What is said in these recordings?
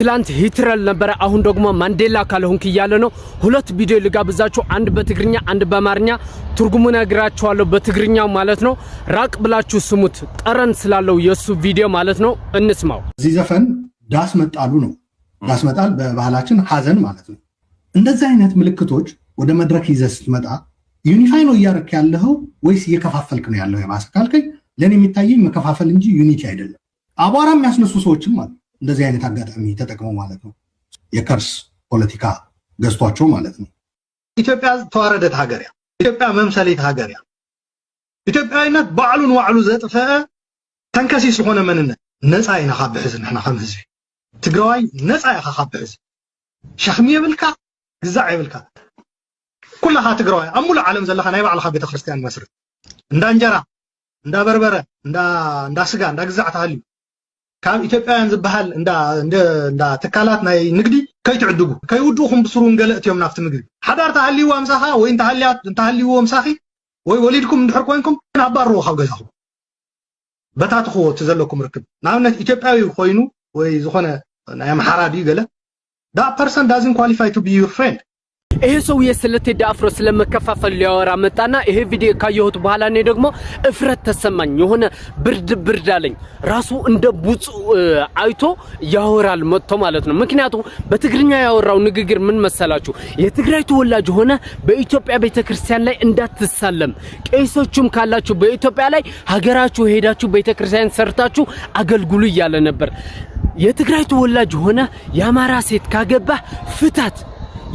ትላንት ሂትለር ነበረ፣ አሁን ደግሞ ማንዴላ ካልሆንክ እያለ ነው። ሁለት ቪዲዮ ልጋብዛችሁ፣ አንድ በትግርኛ፣ አንድ በአማርኛ። ትርጉሙ ነግራችኋለሁ፣ በትግርኛው ማለት ነው። ራቅ ብላችሁ ስሙት፣ ጠረን ስላለው የእሱ ቪዲዮ ማለት ነው። እንስማው። እዚህ ዘፈን ዳስ መጣሉ ነው። ዳስ መጣል በባህላችን ሀዘን ማለት ነው። እንደዚህ አይነት ምልክቶች ወደ መድረክ ይዘህ ስትመጣ unify ነው እያደረክ ያለኸው ወይስ እየከፋፈልክ ነው ያለው? የባሰ ካልከኝ ለእኔ የሚታየኝ መከፋፈል እንጂ unity አይደለም። አቧራ የሚያስነሱ ሰዎችም አሉ። እንደዚህ አይነት አጋጣሚ ተጠቅመው ማለት ነው። የከርስ ፖለቲካ ገዝቷቸው ማለት ነው። ኢትዮጵያ ዝተዋረደት ሃገር እያ። ኢትዮጵያ መምሰሊት ሃገር እያ። ኢትዮጵያዊነት ባዕሉ ንባዕሉ ዘጥፈአ ተንከሲስ ዝኾነ መንነት። ነፃ ኢና ካብ ብሕዚ። ንሕና ከም ህዝቢ ትግራዋይ ነፃ ኢኻ ካብ ብሕዚ። ሸኽሚ የብልካ፣ ግዛዕ የብልካ። ኩላኻ ትግራዋይ ኣብ ሙሉእ ዓለም ዘለካ ናይ ባዕልካ ቤተክርስትያን መስርት። እንዳ እንጀራ፣ እንዳ በርበረ፣ እንዳ ስጋ፣ እንዳ ግዛዕ ተሃልዩ ካብ ኢትዮጵያውያን ዝበሃል እንዳ ትካላት ናይ ንግዲ ከይትዕድጉ፣ ከይውድኡኹም ብስሩን ገለ እትዮም ናብቲ ምግቢ። ሓዳር ተሃልይዋ ምሳኻ ወይ እንተሃልይዎ ምሳኺ ወይ ወሊድኩም እንድሕር ኮይንኩም ኣባርዎ ካብ ገዛኹም፣ በታትኽዎ እቲ ዘለኩም ርክብ። ንኣብነት ኢትዮጵያዊ ኮይኑ ወይ ዝኾነ ናይ ኣምሓራ ድዩ ገለ፣ that person doesn't qualify to be your friend. ይሄ ሰውዬ ስለ ቴዲ አፍሮ ስለመከፋፈል ሊያወራ መጣና ይሄ ቪዲዮ ካየሁት በኋላ እኔ ደግሞ እፍረት ተሰማኝ። የሆነ ብርድ ብርድ አለኝ። ራሱ እንደ ብፁዕ አይቶ ያወራል መጥቶ ማለት ነው። ምክንያቱም በትግርኛ ያወራው ንግግር ምን መሰላችሁ? የትግራይ ተወላጅ ሆነ በኢትዮጵያ ቤተክርስቲያን ላይ እንዳትሳለም፣ ቄሶቹም ካላችሁ በኢትዮጵያ ላይ ሀገራችሁ ሄዳችሁ ቤተክርስቲያን ሰርታችሁ አገልግሉ እያለ ነበር። የትግራይ ተወላጅ ሆነ የአማራ ሴት ካገባህ ፍታት፣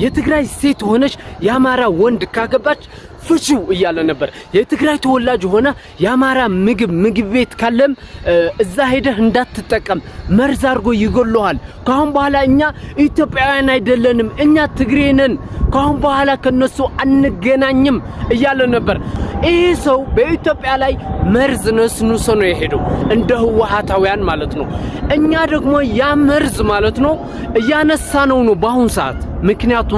የትግራይ ሴት ሆነች የአማራ ወንድ ካገባች ፍቺው እያለ ነበር። የትግራይ ተወላጅ ሆነ የአማራ ምግብ ቤት ካለም እዛ ሄደህ እንዳትጠቀም፣ መርዝ አድርጎ ይገለዋል። ካሁን በኋላ እኛ ኢትዮጵያውያን አይደለንም፣ እኛ ትግሬ ነን። ካሁን በኋላ ከነሱ አንገናኝም እያለ ነበር። ይህ ሰው በኢትዮጵያ ላይ መርዝ ነስንሶ ነው የሄደው፣ እንደ ህወሓታውያን ማለት ነው። እኛ ደግሞ ያ መርዝ ማለት ነው እያነሳነው ነው በአሁን ሰዓት። ምክንያቱ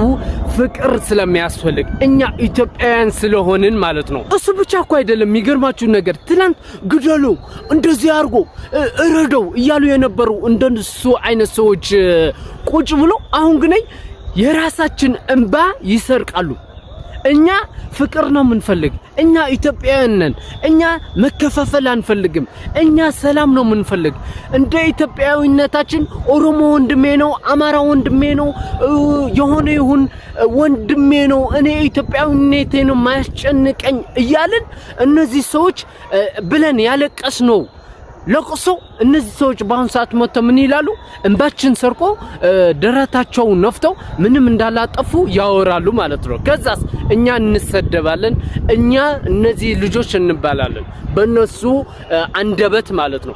ፍቅር ስለሚያስፈልግ እኛ ኢትዮጵያውያን ስለሆንን ማለት ነው። እሱ ብቻ እኮ አይደለም። የሚገርማችሁ ነገር ትላንት ግደሉ፣ እንደዚህ አድርጎ እረደው እያሉ የነበሩ እንደሱ አይነት ሰዎች ቁጭ ብሎ አሁን ግን የራሳችን እንባ ይሰርቃሉ። እኛ ፍቅር ነው የምንፈልግ። እኛ ኢትዮጵያውያን ነን። እኛ መከፋፈል አንፈልግም። እኛ ሰላም ነው የምንፈልግ። እንደ ኢትዮጵያዊነታችን ኦሮሞ ወንድሜ ነው፣ አማራ ወንድሜ ነው፣ የሆነ ይሁን ወንድሜ ነው። እኔ ኢትዮጵያዊነቴ ነው ማያስጨንቀኝ እያልን እነዚህ ሰዎች ብለን ያለቀስ ነው ለቅሶ፣ እነዚህ ሰዎች በአሁኑ ሰዓት መጥተው ምን ይላሉ? እንባችን ሰርቆ ደረታቸውን ነፍተው ምንም እንዳላጠፉ ያወራሉ ማለት ነው። ከዛስ እኛ እንሰደባለን፣ እኛ እነዚህ ልጆች እንባላለን በእነሱ አንደበት ማለት ነው።